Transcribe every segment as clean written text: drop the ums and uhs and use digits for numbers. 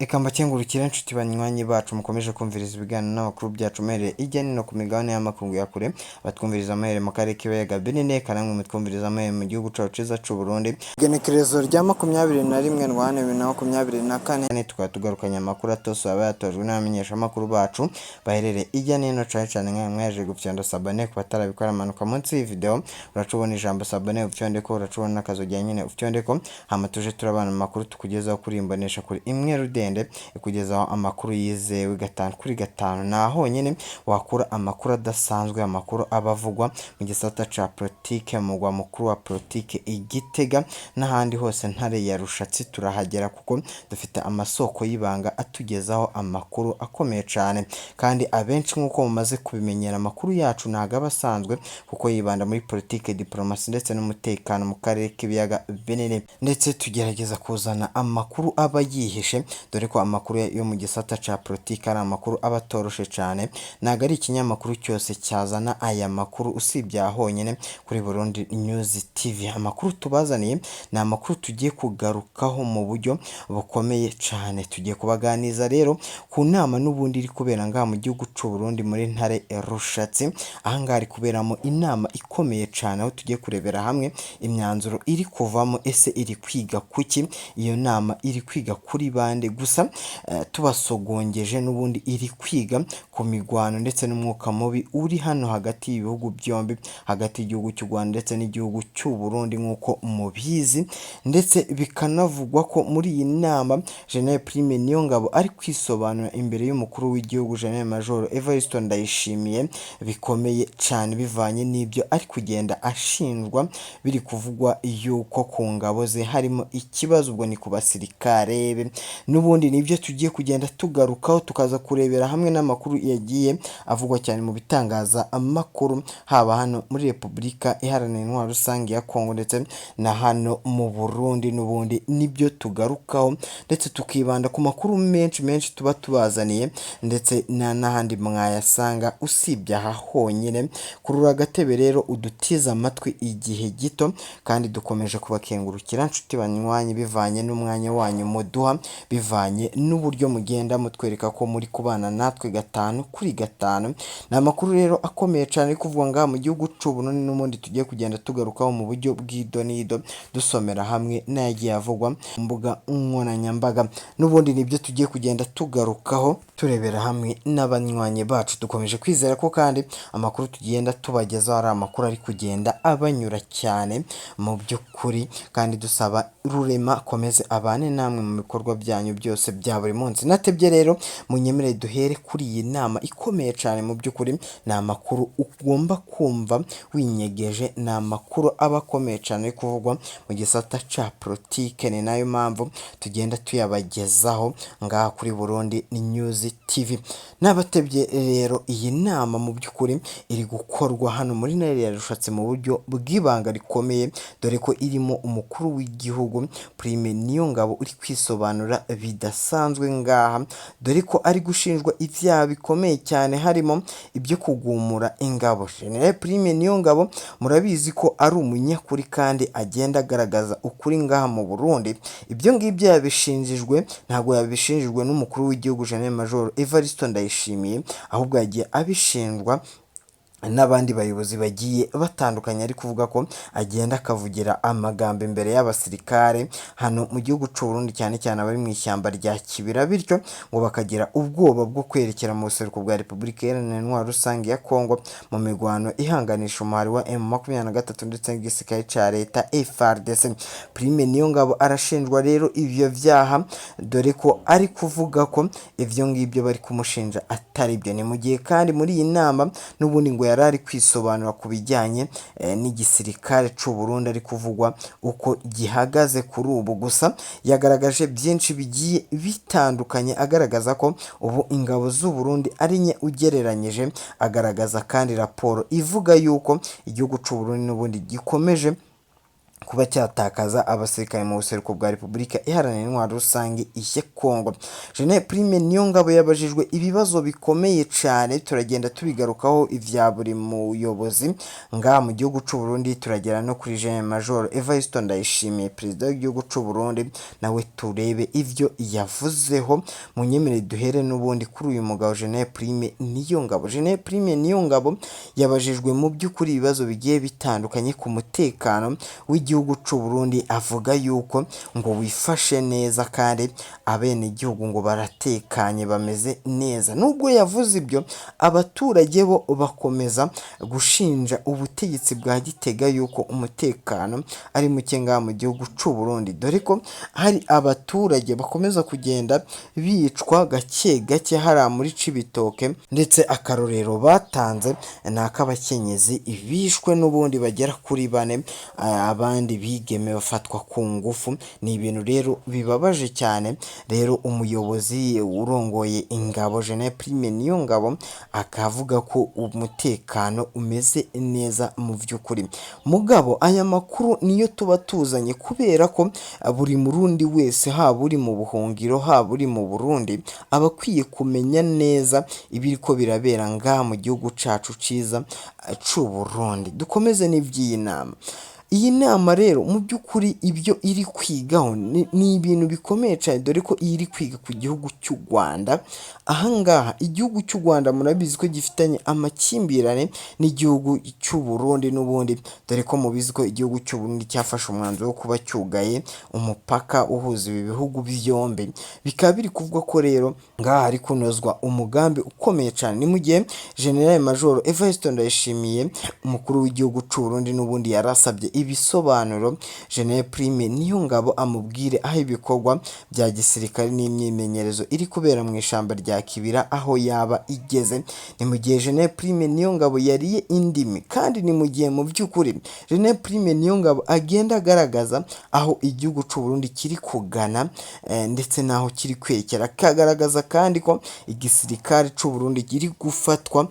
Reka mbakengurukire inshuti banywanyi bacu mukomeje kumviriza ibiganiro n'amakuru byacu muhereye ijya nino ku migabane y'amakungu ya kure, batwumviriza muhereye mu karere k'ibiyaga binini, kanamwe mutwumviriza muhereye mu gihugu cacu ciza c'u Burundi. Igenekerezo rya 21 Ntwarante 2024, tukaba tugarukanye amakuru atose aba yatojwe n'abamenyeshamakuru bacu baherereye ijya nino, cane cane nka mwaje gufyonda s'abonner. Ku batarabikora, amanuka munsi y'iyi video uracubona ijambo s'abonner, ufyondeko, uracubona n'akazogera nyene, ufyondeko, hama tuje turabana mu makuru tukugezaho kuri imbonesha kuri imwe rudende ikugezaho amakuru yizewe 5 kuri 5. Ni honyine wakura amakuru adasanzwe, amakuru aba avugwa mu gisata ca politike, mu mugwa mukuru wa politike i Gitega n'ahandi hose. Ntare ya Rushatsi turahagera kuko dufite amasoko y'ibanga atugezaho amakuru akomeye cane. Kandi abenshi nk'uko mumaze kubimenyera, amakuru yacu ntago aba asanzwe kuko yibanda muri politike, diplomasi ndetse n'umutekano mu karere k'ibiyaga binini, ndetse tugerageza kuzana amakuru aba yihishe, dore ko amakuru yo mu gisata ca politike ari amakuru aba atoroshe cane. Ntago ari ikinyamakuru cyose cyazana aya makuru usibye aha honyine kuri Burundi News TV. Amakuru tubazaniye ni amakuru tugiye kugarukaho mu buryo bukomeye cane. Tugiye kubaganiza rero ku nama n'ubundi iri kubera ngaha mu gihugu c'u Burundi muri Ntare Rushatsi. Aha ngaha hari kuberamo inama ikomeye cane, aho tugiye kurebera hamwe imyanzuro iri kuvamo. Ese iri kwiga kuki? Iyo nama iri kwiga kuri bande? Gusa tubasogongeje, n'ubundi iri kwiga ku migwano ndetse n'umwuka mubi uri hano hagati y'ibihugu byombi, hagati y'igihugu cy'u Rwanda ndetse n'igihugu cy'u Burundi nk'uko mubizi. Ndetse bikanavugwa ko muri iyi nama General Prime Niyongabo ari kwisobanura imbere y'umukuru w'igihugu General Major Evariste Ndayishimiye bikomeye cane, bivanye n'ibyo ari kugenda ashinjwa. Biri kuvugwa yuko ku ngabo ze harimo ikibazo, ubwo ni ku basirikare be. N'ubundi nibyo tugiye kugenda tugarukaho, tukaza kurebera hamwe n'amakuru yagiye avugwa cyane mu bitangazamakuru, haba hano muri Repubulika Iharanira Intwaro Rusange ya Kongo ndetse na hano mu Burundi. N'ubundi nibyo tugarukaho, ndetse tukibanda ku makuru menshi menshi tuba tubazaniye, ndetse n'ahandi mwayasanga usibye aha honyine. Kurura agatebe rero, udutize amatwi igihe gito. Kandi dukomeje kubakengurukira nshuti banywanyi, bivanye n'umwanya wanyu muduha, bivanye n'uburyo mugenda mutwereka ko muri kubana natwe 5 kuri 5. Ni amakuru rero akomeye cyane ari kuvugwa ngaha mu gihugu c'u Burundi, n'ubundi tugiye kugenda tugarukaho mu buryo bw'idonido, dusomera hamwe n'ayagiye avugwa mu mbuga nkoranyambaga. N'ubundi nibyo tugiye kugenda tugarukaho, turebera hamwe n'abanywanyi bacu. Dukomeje kwizera ko kandi amakuru tugenda tubagezaho ari amakuru ari kugenda abanyura cyane mu by'ukuri, kandi dusaba Rurema akomeze abane namwe mu bikorwa byanyu byose bya buri munsi. Natebye rero, munyemere duhere kuri iyi nama ikomeye cyane. Mu by'ukuri ni amakuru ugomba kumva winyegeje, ni amakuru aba akomeye cyane ari kuvugwa mu gisata ca politike, ni nayo mpamvu tugenda tuyabagezaho ngaha kuri Burundi News TV. N'abatebye rero, iyi nama mu by'ukuri iri gukorwa hano muri Ntare ya Rushatsi mu buryo bw'ibanga rikomeye, dore ko irimo umukuru w'igihugu Prime Niyongabo uri kwisobanura bidasanzwe ngaha, dore ko ari gushinjwa ibyaha bikomeye cyane harimo ibyo kugumura ingabo. General Prime Niyongabo murabizi ko ari umunyakuri kandi agenda agaragaza ukuri ngaha mu Burundi. Ibyo ngibyo yabishinjijwe, ntabwo yabishinjijwe n'umukuru w'igihugu General Major Evariste Ndayishimiye, ahubwo yagiye abishinjwa n'abandi bayobozi bagiye batandukanye. Ari kuvuga ko agenda akavugira amagambo imbere y'abasirikare hano mu gihugu c'u Burundi, cyane cyane abari mu ishyamba rya Kibira, bityo ngo bakagira ubwoba bwo kwerekera mu buseruko bwa Repubulika Iharanira Intwaro Rusange ya Kongo mu mirwano ihanganisha umuhari wa M23 ndetse n'igisirikare ca leta FARDC. Prime Niyongabo arashinjwa rero ivyo vyaha, dore ko ari kuvuga ko ivyo ngibyo bari kumushinja atari byo. Ni mu gihe kandi muri iyi nama n'ubundi ngo yari ari kwisobanura ku bijyanye n'igisirikare c'u Burundi, ari kuvugwa uko gihagaze kuri ubu. Gusa yagaragaje byinshi bigiye bitandukanye, agaragaza ko ubu ingabo z'u Burundi ari nke ugereranyije, agaragaza kandi raporo ivuga yuko igihugu c'u Burundi n'ubundi gikomeje Kuba cyatakaza abasirikare mu buseruko bwa Repubulika Iharanira Intwaro Rusange ya Kongo. General Prime Niyongabo yabajijwe ibibazo bikomeye cyane, turagenda tubigarukaho ivya buri muyobozi ngaha mu gihugu c'u Burundi. Turagera no kuri General Major Evariste Ndayishimiye, perezida w'igihugu c'u Burundi, nawe turebe ivyo yavuzeho. Munyemerere duhere n'ubundi kuri uyu mugabo General Prime Niyongabo. General Prime Niyongabo yabajijwe mu by'ukuri ibibazo bigiye bitandukanye ku mutekano w'igihugu c'u Burundi, avuga yuko ngo wifashe neza kandi abenegihugu ngo baratekanye, bameze neza. Nubwo yavuze ibyo, abaturage bo bakomeza gushinja ubutegetsi bwa Gitega yuko umutekano ari muke ngaha mu gihugu c'u Burundi, dore ko hari abaturage bakomeza kugenda bicwa gake gake hariya muri Cibitoke. Ndetse akarorero batanze ni ak'abakenyezi bishwe n'ubundi bagera kuri bane, abandi bigeme bafatwa ku ngufu. Ni ibintu rero bibabaje cyane. Rero umuyobozi urongoye ingabo, General Prime Niyongabo, akavuga ko umutekano umeze neza mu by'ukuri. Mugabo aya makuru niyo tuba tuzanye kubera ko buri Murundi wese, haba uri mu buhungiro, haba uri mu Burundi, aba akwiye kumenya neza ibiriko birabera ngaha mu gihugu cacu ciza c'u Burundi. Dukomeze n'ivy'iyi nama. Iyi nama rero mu by'ukuri ibyo iri kwigaho ni ibintu bikomeye cyane, dore ko iri kwiga ku gihugu cy'u Rwanda. Ahangaha igihugu cy'u Rwanda murabizi ko gifitanye amakimbirane n'igihugu cy'u Burundi n'ubundi, dore ko mubizi ko igihugu cy'u Burundi cyafashe umwanzuro wo kuba cyugaye umupaka uhuza ibi bihugu byombi. Bikaba biri kuvugwa ko rero ngaha hari kunozwa umugambi ukomeye cyane. Ni mu gihe General Major Evariste Ndayishimiye, umukuru w'igihugu cy'u Burundi, n'ubundi yarasabye ibisobanuro General Prime Niyongabo, amubwire aho ibikorwa bya gisirikare n'imyimenyerezo iri kubera mu ishamba rya Kibira aho yaba igeze. Ni mu gihe General Prime Niyongabo yariye indimi, kandi ni mu gihe mu by'ukuri General Prime Niyongabo agenda agaragaza aho igihugu cy'u Burundi kiri kugana ndetse n'aho kiri kwerekera, akagaragaza kandi ko igisirikare cy'u Burundi kiri gufatwa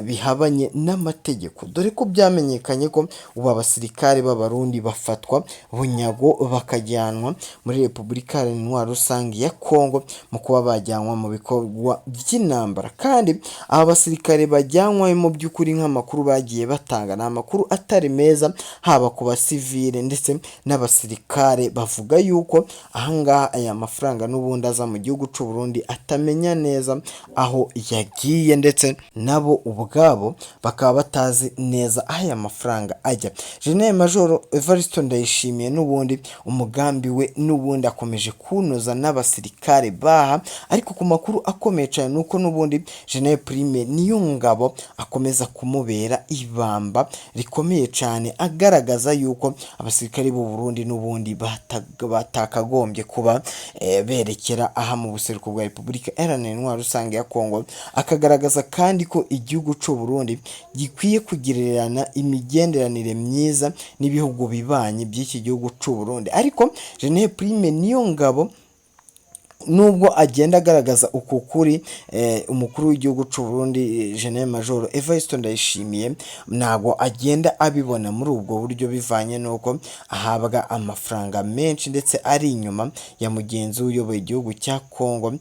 bihabanye n'amategeko, dore ko byamenyekanye ko ubu abasirikare b'Abarundi bafatwa bunyago bakajyanwa muri Repubulika Iharanira Intwaro Rusange ya Kongo mu kuba bajyanwa mu bikorwa by'intambara. Kandi aba basirikare bajyanwa mu by'ukuri, nk'amakuru bagiye batanga, ni amakuru atari meza haba ku basivile ndetse n'abasirikare. Bavuga yuko ahangaha aya mafaranga n'ubundi aza mu gihugu cy'u Burundi atamenya neza aho yagiye, ndetse nabo ubwabo bakaba batazi neza aho aya mafaranga ajya. General Major Evariste Ndayishimiye n'ubundi umugambi we n'ubundi akomeje kuwunoza n'abasirikare baha, ariko ku makuru akomeye cyane ni uko n'ubundi General Prime Niyongabo akomeza kumubera ibamba rikomeye cyane, agaragaza yuko abasirikare b'u Burundi n'ubundi batakagombye kuba berekera aha mu buseruko bwa Repubulika Iharanira Intwaro Rusange ya Kongo. Akagaragaza kandi ko igihugu cy'u Burundi gikwiye kugirirana imigenderanire myiza n'ibihugu bibanyi by'iki gihugu cy'u Burundi. Ariko General Prime Niyongabo, nubwo agenda agaragaza uku kuri, umukuru w'igihugu cy'u Burundi General Major Evariste Ndayishimiye ntabwo agenda abibona muri ubwo buryo, bivanye n'uko ahabwa amafaranga menshi ndetse ari inyuma ya mugenzi we uyoboye igihugu cya Congo,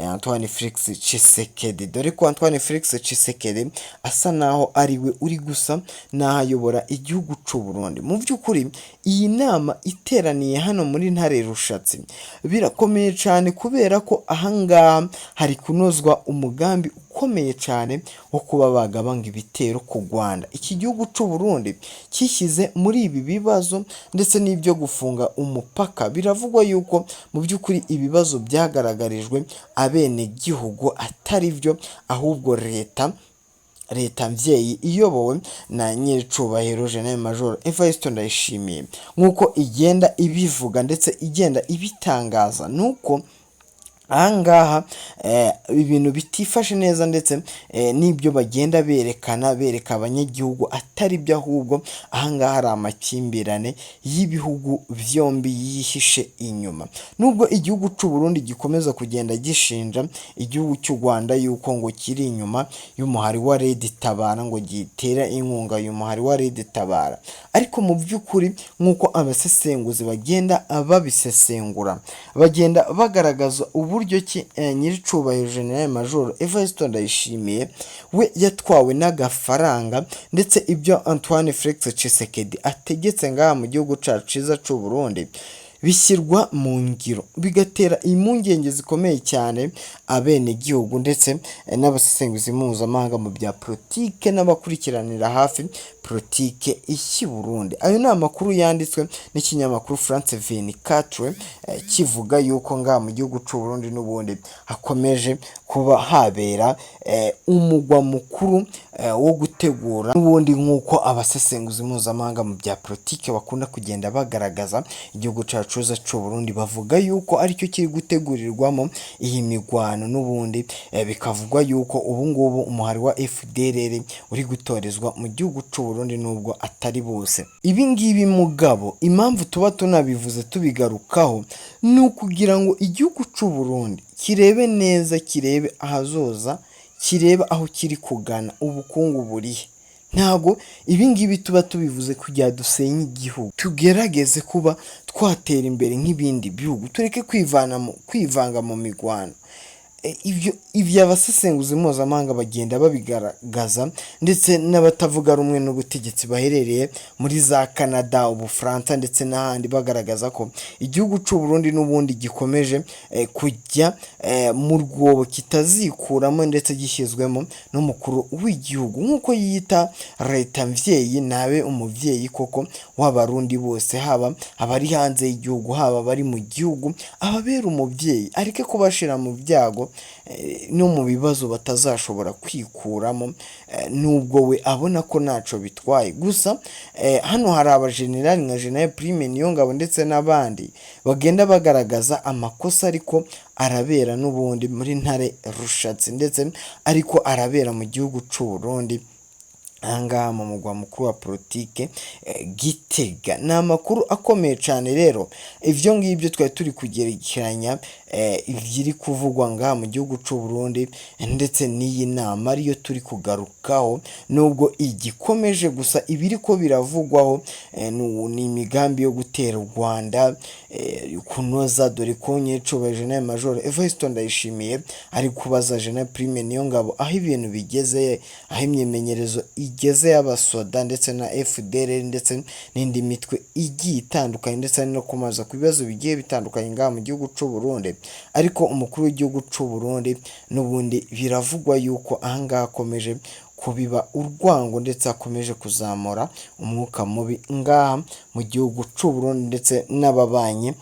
Antoine Felix Tshisekedi, dore ko Antoine Felix Tshisekedi asa naho ari we uri gusa n'aho ayobora igihugu cy'u Burundi. Mu by'ukuri iyi nama iteraniye hano muri Ntare Rushatsi birakomeye cyane, kubera ko ahangaha hari kunozwa umugambi ukomeye cyane wo kuba bagabanga ibitero ku Rwanda. Iki gihugu cy'u Burundi cyishyize muri ibi bibazo ndetse n'ibyo gufunga umupaka. Biravugwa yuko mu by'ukuri ibibazo byagaragarijwe abenegihugu atari byo, ahubwo leta mvyeyi iyobowe na nyiricubahiro General Major Evariste Ndayishimiye, nk'uko igenda ibivuga ndetse igenda ibitangaza, nuko Ahangaha ibintu bitifashe neza ndetse n'ibyo bagenda berekana bereka abanyagihugu atari byo, ahubwo ahangaha hari amakimbirane y'ibihugu byombi yihishe inyuma. Nubwo igihugu cy'u Burundi gikomeza kugenda gishinja igihugu cy'u Rwanda yuko ngo kiri inyuma y'umuhari wa Red Tabara, ngo gitera inkunga uyu muhari wa Red Tabara, ariko mu by'ukuri nk'uko abasesenguzi bagenda babisesengura, bagenda bagaragaza uburyo ki nyiricubahiro General Major Evariste Ndayishimiye we yatwawe n'agafaranga, ndetse ibyo Antoine Felix Tshisekedi ategetse ngaha mu gihugu cyacu cyiza cy'u Burundi bishyirwa mu ngiro, bigatera impungenge zikomeye cyane abenegihugu ndetse n'abasesenguzi mpuzamahanga mu bya politike n'abakurikiranira hafi politike y'u Burundi. Ayo ni amakuru yanditswe n'ikinyamakuru France 24, kivuga yuko ngaha mu gihugu cy'u Burundi n'ubundi hakomeje kuba habera umugwa mukuru wo gutegura n'ubundi, nk'uko abasesenguzi mpuzamahanga mu bya politike bakunda kugenda bagaragaza igihugu cyacu cy'u Burundi, bavuga yuko aricyo kiri gutegurirwamo iyi migwano n'ubundi. Bikavugwa yuko ubu ngubu umuhari wa FDLR uri gutorezwa mu gihugu cy'u Burundi, nubwo atari bose. Ibi ngibi mugabo impamvu tuba tunabivuze tubigarukaho ni ukugira ngo igihugu cy'u Burundi kirebe neza, kirebe ahazoza, kirebe aho kiri kugana, ubukungu burihe. Ntabwo ibi ngibi tuba tubivuze kugira dusenye igihugu, tugerageze kuba twatera imbere nk'ibindi bihugu, tureke kwivana mu kwivanga mu migwano. Ibyo abasesenguzi mpuzamahanga bagenda babigaragaza, ndetse n'abatavuga rumwe n'ubutegetsi baherereye muri za Canada, Ubufaransa ndetse n'ahandi, bagaragaza ko igihugu cy'u Burundi n'ubundi gikomeje kujya mu rwobo kitazikuramo, ndetse gishyizwemo n'umukuru w'igihugu nk'uko yiyita leta mvyeyi, nabe umuvyeyi koko w'Abarundi bose, haba abari hanze y'igihugu, haba abari mu gihugu, ababera umubyeyi, areke kubashira mu byago no mu bibazo batazashobora kwikuramo, nubwo we abona ko ntaco bitwaye. Gusa hano hari abajenerali nka General Prime Niyongabo ndetse n'abandi bagenda bagaragaza amakosa ariko arabera n'ubundi muri Ntare Rushatsi, ndetse ariko arabera mu gihugu c'u Burundi ahangaha mu mugwa mukuru wa politike Gitega. Ni amakuru akomeye cyane. Rero ivyo ngibyo twari turi kugerekeranya ibiri kuvugwa ngaha mu gihugu c'u Burundi, ndetse n'iyi nama ariyo turi kugarukaho nubwo igikomeje. Gusa ibiri ko biravugwaho ni imigambi yo gutera u Rwanda, kunoza, dore ko nyecubahiro General Major Evariste Ndayishimiye ari kubaza General Prime Niyongabo aho ibintu bigeze, aho imyimenyerezo igeze y'abasoda ndetse na FDLR ndetse n'indi mitwe igiye itandukanye, ndetse no kumaza ku bibazo bigiye bitandukanye ngaha mu gihugu c'u Burundi. Ariko umukuru w'igihugu c'u Burundi n'ubundi biravugwa yuko ahangaha akomeje kubiba urwango, ndetse akomeje kuzamura umwuka mubi ngaha mu gihugu c'u Burundi ndetse n'ababanyi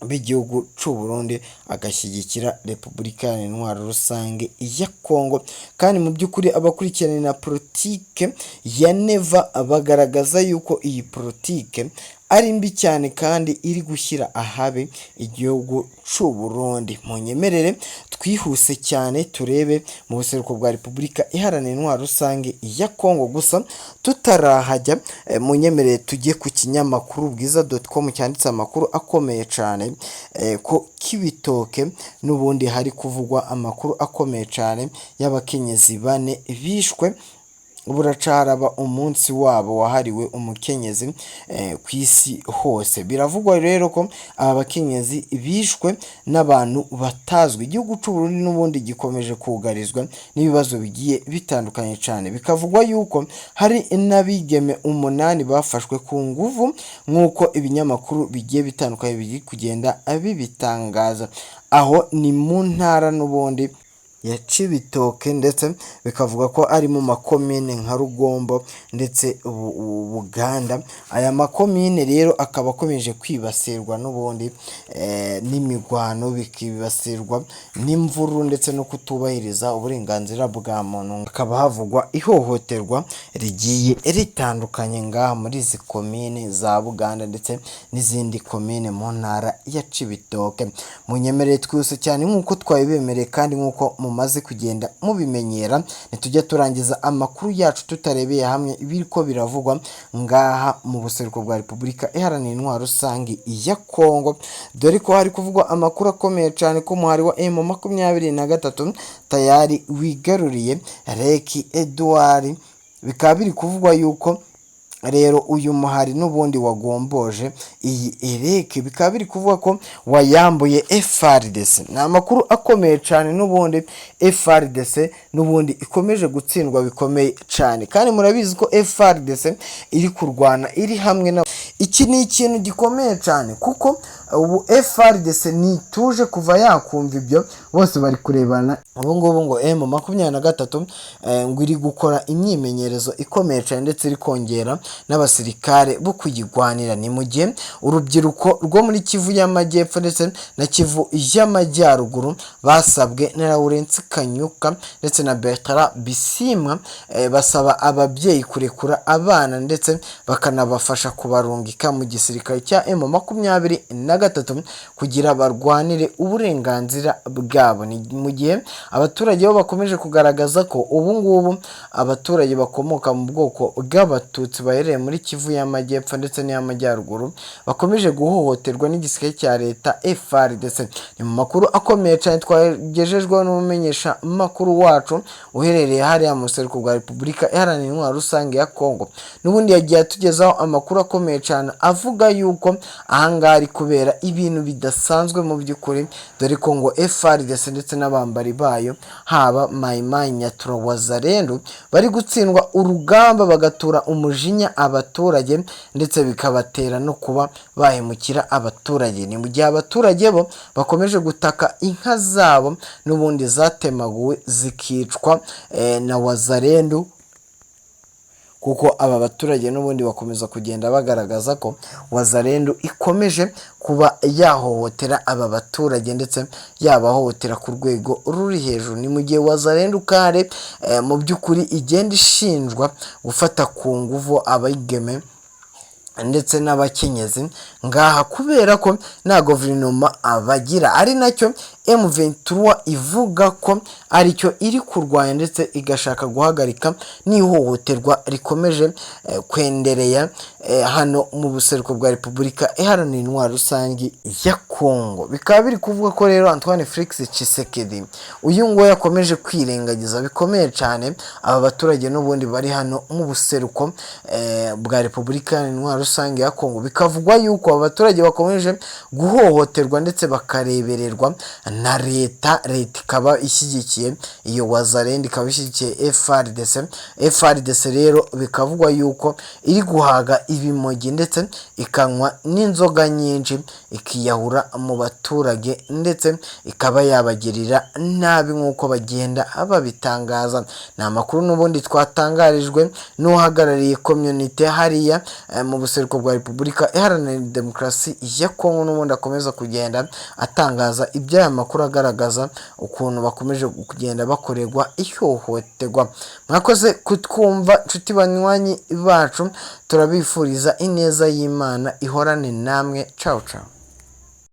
b'igihugu c'u Burundi, agashyigikira Repubulika Iharanira Intwaro Rusange ya Kongo. Kandi mu by'ukuri abakurikiranira politike ya Neva bagaragaza yuko iyi politike ari mbi cyane kandi iri gushyira ahabi igihugu c'u Burundi. Munyemerere twihuse cyane turebe mu buseruko bwa Repubulika Iharanira Intwaro Rusange ya Kongo. Gusa tutarahajya, munyemerere tujye ku kinyamakuru bwiza.com cyanditse amakuru akomeye cyane ko Kibitoke n'ubundi hari kuvugwa amakuru akomeye cyane y'abakenyezi 4 bishwe. Buracaraba umunsi wabo wahariwe umukenyezi ku isi hose. Biravugwa rero ko aba bakenyezi bishwe n'abantu batazwi. Igihugu c'u Burundi n'ubundi gikomeje kugarizwa n'ibibazo bigiye bitandukanye cyane. Bikavugwa yuko hari n'abigeme 8 bafashwe ku nguvu, nk'uko ibinyamakuru bigiye bitandukanye biri kugenda bibitangaza. Aho ni mu ntara n'ubundi ya Cibitoke, ndetse bikavuga ko ari mu makomine nka Rugombo ndetse Buganda. Aya makomine rero akaba akomeje kwibasirwa n'ubundi n'imigwano, bikibasirwa n'imvururu ndetse no kutubahiriza uburenganzira bwa muntu. Hakaba havugwa ihohoterwa rigiye ritandukanye ngaha muri izi komine za Buganda ndetse n'izindi komine mu ntara ya Cibitoke. Munyemerere twihuse cyane nk'uko twabibemereye kandi nk'uko mumaze kugenda mubimenyera, ntitujya turangiza amakuru yacu tutarebeye hamwe ibiriko biravugwa ngaha mu buseruko bwa Repubulika Iharanira Intwaro Rusange ya Kongo, dore ko hari kuvugwa amakuru akomeye cyane ko umuhari wa M23 tayari wigaruriye Lake Edouard. Bikaba biri kuvugwa yuko rero uyu muhari n'ubundi wagomboje iyi lake, bikaba biri kuvuga ko wayambuye FARDC. Ni amakuru akomeye cyane, n'ubundi FARDC n'ubundi ikomeje gutsindwa bikomeye cyane, kandi murabizi ko FARDC iri kurwana iri hamwe na. Iki ni ikintu gikomeye cyane, kuko ubu FARDC ntituje kuva yakumva ibyo bose bari kurebana. Ubu ngubu ngo M23 ngo iri gukora imyimenyerezo ikomeye cyane, ndetse iri kongera n'abasirikare bo kuyigwanira. Ni mu gihe urubyiruko rwo muri Kivu y'Amajyepfo ndetse na Kivu y'Amajyaruguru basabwe na Lawrence Kanyuka ndetse na Bertrand Bisimwa, basaba ababyeyi kurekura abana ndetse bakanabafasha kubarungika mu gisirikare cya M23 kugira barwanire uburenganzira bwabo. Ni mu gihe abaturage bo bakomeje kugaragaza ko ubu ngubu abaturage bakomoka mu bwoko bw'Abatutsi baherereye muri Kivu y'Amajyepfo ndetse n'iy'Amajyaruguru bakomeje guhohoterwa n'igisirikare cya leta FARDC. Ni mu makuru akomeye cyane twagejejweho n'umumenyesha makuru wacu uherereye hariya mu buseruko bwa Repubulika Iharanira Intwaro Rusange ya Kongo. N'ubundi yagiye atugezaho amakuru akomeye cyane avuga yuko ahangaha ari kubera ibintu bidasanzwe mu by'ukuri, dore ko ngo FARDC ndetse n'abambari bayo, haba Mai Mai, Nyatura, Wazalendo, bari gutsindwa urugamba, bagatura umujinya abaturage, ndetse bikabatera no kuba bahemukira abaturage. Ni mu gihe abaturage bo bakomeje gutaka inka zabo n'ubundi zatemaguwe zikicwa na Wazalendo, kuko aba baturage n'ubundi bakomeza kugenda bagaragaza ko Wazalendo ikomeje kuba yahohotera aba baturage, ndetse yabahohotera ku rwego ruri hejuru. Ni mu gihe Wazalendo kare mu by'ukuri igenda ishinjwa gufata ku nguvu abigeme ndetse n'abakenyezi ngaha, kubera ko nta guverinoma abagira, ari nacyo M23 ivuga ko aricyo iri kurwanya, ndetse igashaka guhagarika n'ihohoterwa rikomeje kwendereya hano mu buseruko bwa Repubulika Iharanira Intwaro Rusange ya Kongo. Bikaba biri kuvuga ko rero Antoine Felix Tshisekedi uyu nguyu yakomeje kwirengagiza bikomeye cyane aba baturage n'ubundi bari hano mu buseruko bwa Repubulika Iharanira Intwaro Rusange ya Kongo. Bikavugwa yuko aba baturage bakomeje guhohoterwa ndetse bakarebererwa na leta. Leta ikaba ishyigikiye iyo Wazalendo, ikaba ishyigikiye FARDC. FARDC rero bikavugwa yuko iri guhaga ibimogi ndetse ikanywa n'inzoga nyinshi, ikiyahura mu baturage, ndetse ikaba yabagirira nabi nk'uko bagenda babitangaza. Ni amakuru n'ubundi twatangarijwe n'uhagarariye community hariya mu buseruko bwa Repubulika Iharanira Demokarasi ya Kongo, n'ubundi akomeza kugenda atangaza iby'aya makuru agaragaza ukuntu bakomeje kugenda bakorerwa ihohoterwa. Mwakoze kutwumva, nshuti banywanyi bacu, turabifuriza ineza y'Imana ihorane namwe. Ciao ciao.